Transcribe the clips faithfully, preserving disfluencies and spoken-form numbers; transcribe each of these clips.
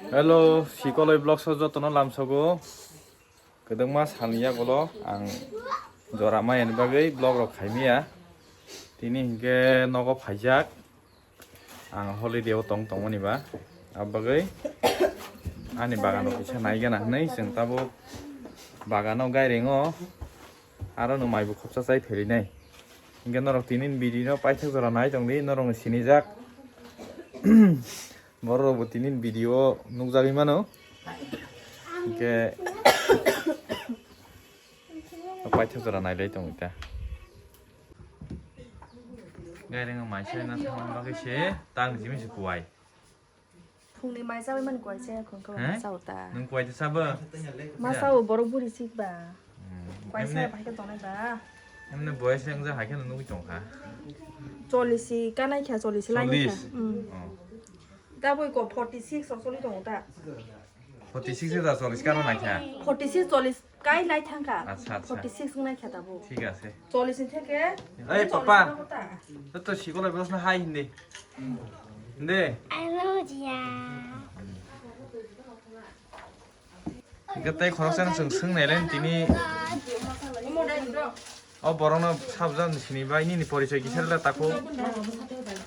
Hello, Sikoloi Vlogs o jotono lamsogo. Kwdwngma salni yagulo ang jora maya ni bagwi vlog rok khaimaya. Tini hinkhe nogo phaijak. Ang holiday o tong tongmani ba. Abagwi ani bagano kisa naigana hwnwi chwng tabuk bagano gairengo aro no maibo khopsa chai phelinai. Hinkhe norok tini video no paithak jora nai tongdi, norok ni sinijak. Borok rok bo tini video o nukjagwi mano. Hinkhe paithak jora nailai tongwi ta. Gairing maisa na thangna bagwi se tang jimi se kuwai. Phungni mai chawi man kuwai se khon khe. He? Sao ta. Nwng kuwai de sabo? Ma sao borok buri sik ba. Hmm. Kuwai se. Emne, bai khe tonai ba. Emne boyes le wngja hai khe nugwi tongkha. Chollish si kanai kha, chollish si lai kha. Chollish? Hmm. Oh. Taboi ko forty six o choli tongo ta. Forty six da chollish kano naikha? Forty six, chollish kai lai thangkha. Acha, acha. Forty six wngnai kha tabuk. Thik ase. Chollish ni theke. Ei, papa. Joto Sikoloi Vlogs no hai hindi. Hindi. I love you. Hingke tei khoroksa no chwng swng nai lai tini. O borokno sabjak ni sini bai nini porichoi kisa rwla tako.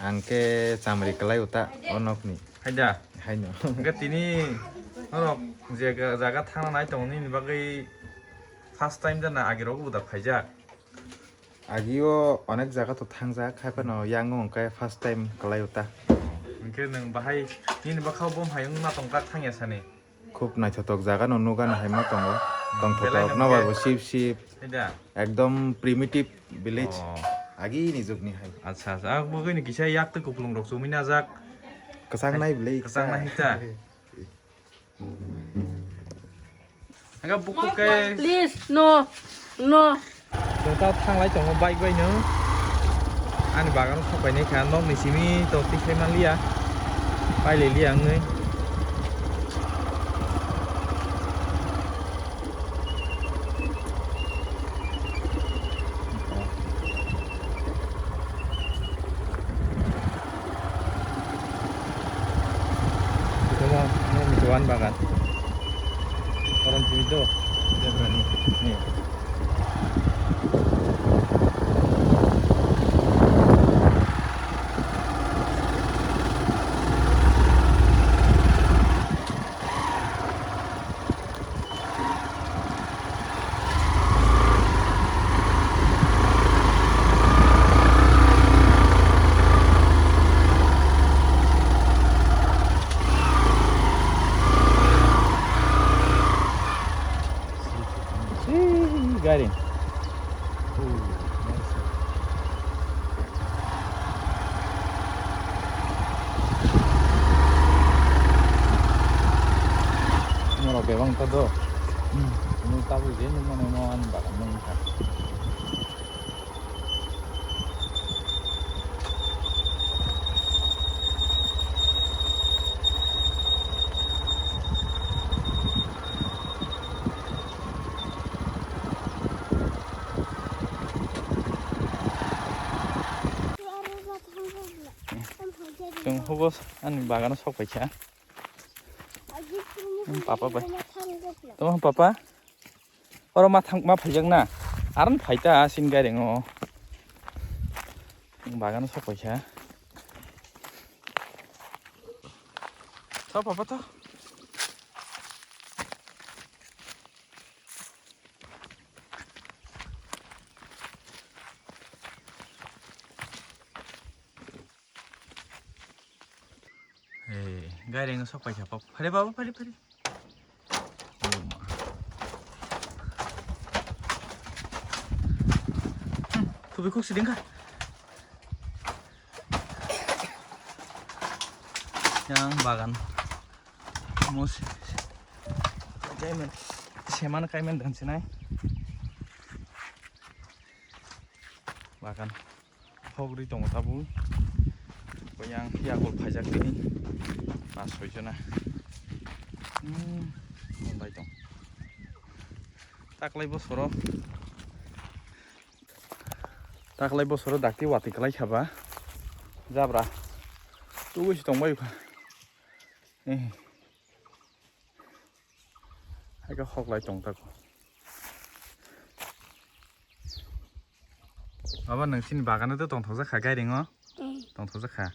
Ang khe chamri kwlai o ta o nokni. Haida. Haino. Hingke tini norok je ga-, jaga thangna nai tongo nini bagwi first time da na agi rok bo da phaijak? Agi o onek jaga to thangjak, hai phano yang o hingke first time kwlai o ta. Hingke nwng bahai nini bwkha o bom hai wngma tongkha thangya sani? Khub naithothok jaga no nukgani hai ma tongo. Hmm, tongthothok belai no nobar bo sip sip. Haida. Ekdom primitive village. Oh. Agini jugni hai. Acha, acha. Ang bo gini kisa yak tei kupulung rok chumui najak. Kwchang nai bwlai kwchang nai ta. Aga buku ke. Please, no, no. Jota thanglai tongo bike bai no. Ani bagano sok painai kha, nok ni simi to tikhlai manliya. Pailai liya wngwi. Ito mo, mo, ito ang bagan. Koron simi to. Ni. Gari. Norok bebak wngkha do. Hmm. Ini tabuk je nukmani mo ani bagan nukha. Chwng hubo ani bagano sok paikha. Papa bai. Tamo papa? Oro ma thang, ma phaijak na? Aron phaita sin gairing o. Bagano sok paikha. Tho papa tho. Hey, gairing sok paikha papa. Phari baba, phari, phari. Oh, ma. Hmm, thubi kuk siding kha. Yang bagan. Mus. Kaimen. Seman kaimen dan sinai. Bagan. Hogri tongo tabuk. Yang yakul phaijak tini. Pas soi jona. Hmm, bai tong. Taklai bosoro. Taklai bosoro dakti wati kalai khaba. Jabra. Tugui si tong bai kha. Eh. Haikhe hoklai tong tako. Baba, nwng chini bagano tei tongthokjak kha gairingo? Mm. Tongthokjak kha.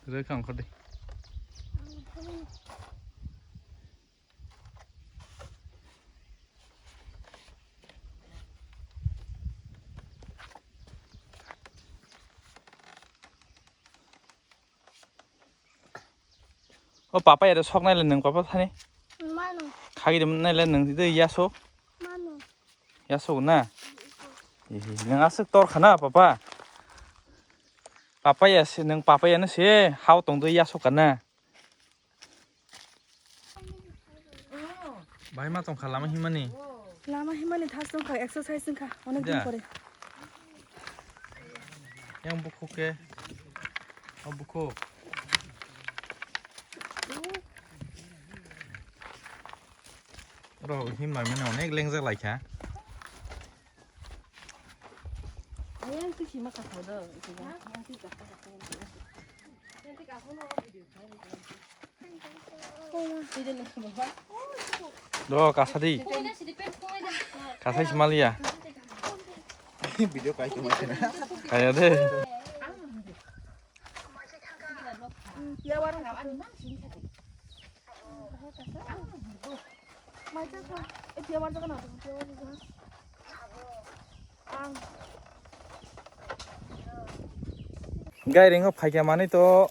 Rwkha ongkhordi. O papa ere sok naile nwng papa thani. Mano. Khagi de naile nwng de yaso. Mano. Yaso na. Ehe, nwng aswk tor khana papa. Papa ya se nwng papa ya no se hao tong de yaso kana. Bahai ma tongkha lama himani. Lama himani thas tongkha, exercise wngkha onek din pore. Yang bukhuk ke. O bukhuk. Oro himma mene onek lengjak laikha. Ayang tu sima kathok do. Do kasadi. Kasai simaliya. Video kai tu mai na. Kaya de. Gairingo phaikha manwi to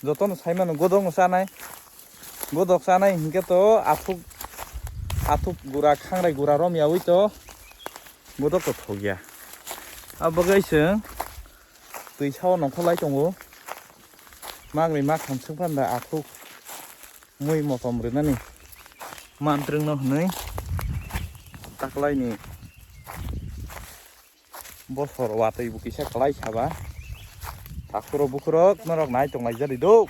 jotono saimano godokno chanai. Godok chanai hinkhe to athuk, athuk gura khangrai gura romyaui to godok to thokya. Abo gai chwng twi sao nongkholai tongo. Magni makham swngphano da athuk mui motom rwnani mantrwngno hwnwi taklaini bosor watwi bo kisa kwlai saba. Takhurok bukhurok norok nai tonglai jali do.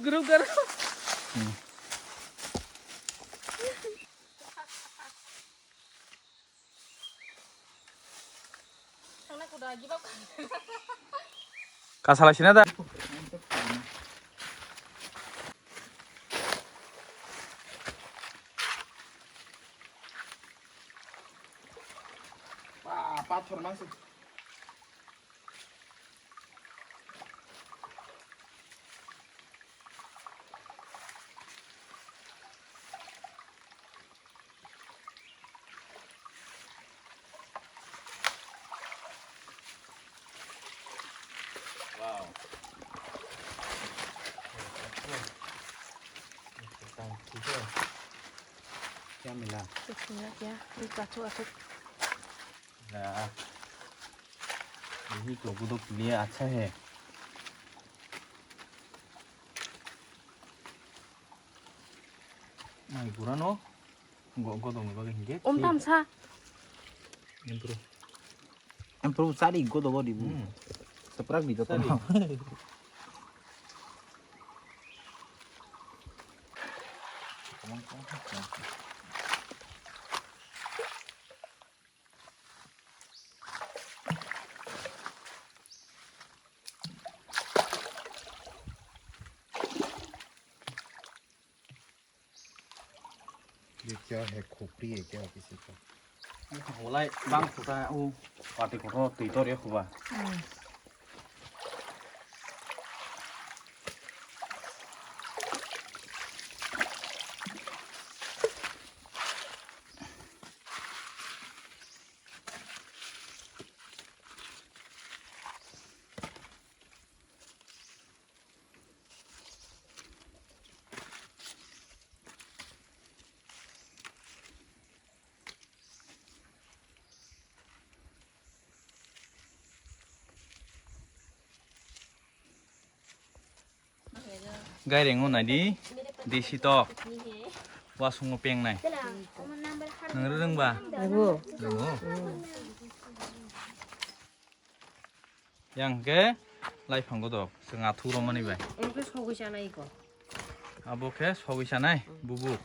Group group. Kasala sina da. Ba, pathor mangsi. Wow. Kya mila? Kuch nahi kya? Ye kachu achu. Na. Yehi to gudok liya acha hai. Mai gurano go-, godokni bagwi hinkhe. Om tamsa. Empuru. Empuru chari godogo dibu. Hmm. Saprak di joto. Chari. Ye kya hai, khopri hai kya kisi ka? Walai bang khuka u pati kotor twi tor ya khuba. Hmm. Gaireng o naidi, desi tok. Wasungo pengnai. Nang rwngba? Rwngo. Rwngo. Yang khe laiphango dok, chwng athuk romani bai. Omo khe sogwi chanai ko. Abo khe sogwi chanai, bubuk.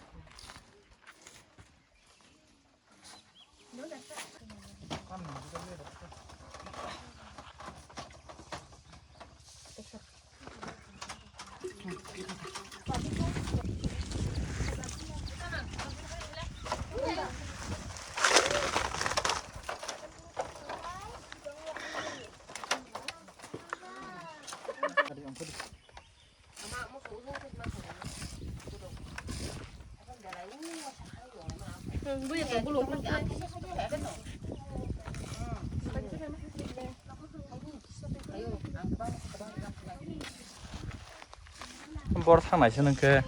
Bor thangnai se nung khe.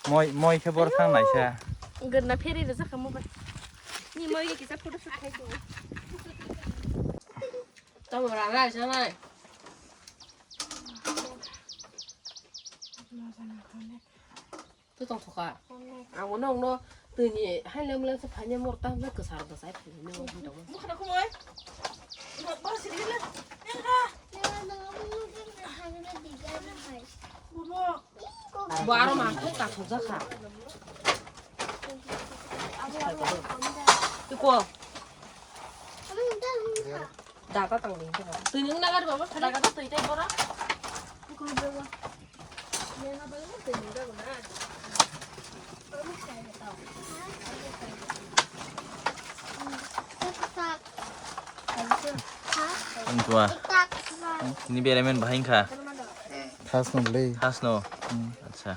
Moi, moi khe bor thang naisa. Gwnna pheri rwjak kha mobile. Ni moi kisa photo shoot khai tu. Tamo rang rai sanai. Tu tong thoka. Ang no no tini hai lem lem se phanya mor tam se kwsar da sai phanya no. Mukha na khumoi. Ba siri le. Yang ha. Bubo. Bo aro ma thok ta thok jakha. Iko. Data tang ni. Twi nung nagar baba. Daga to twi tai bora. Ang tua. Ini beremen bahing kha. Thas no le. Thas no. Hmm. Acha.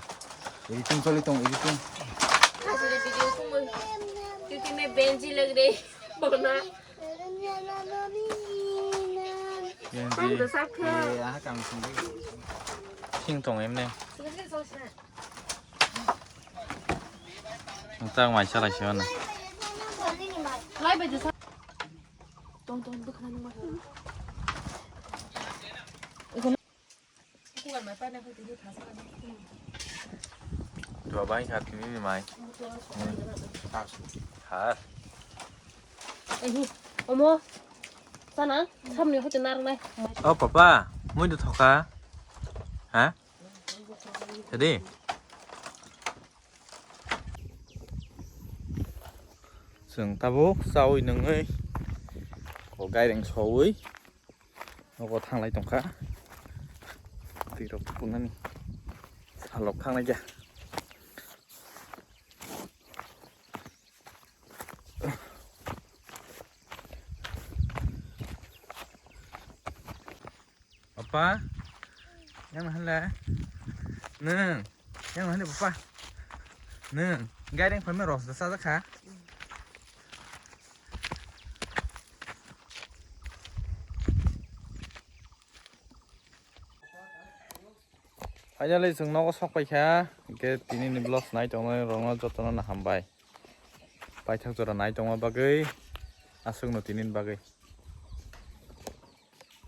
Editing choli tong, editing. Video kumu. Kyunki main benji lag rahi. Bona. Benji. Ang dosa kha. Eh, aha kang sing. Sing tong emne. Tang mai chalai se mano. Lai bai dosa. Tong tong bwkhana nung ma. Dua bai kha tini ni mai. Thas. Ehi, omo. Sana, samni hoite narnai. O papa, mui do thoka. Ha? Tadi. Chwng tabuk chawi nungwi ko gaireng sowi. Nogo thanglai tongkha. Twi rok tukunani. Salok thanglai kha. Apa? Yang mana le? Neng. Yang mana le, Papa? Neng. Gaireng phaima ros da sajak kha. Finally, chwng nogo sok pai kha. Hwnkhe, tini ni vlogs nai tongnai rokno jotono no hambai. Paithak jora nai tongma bagwi, aswkno tini ni bagwi.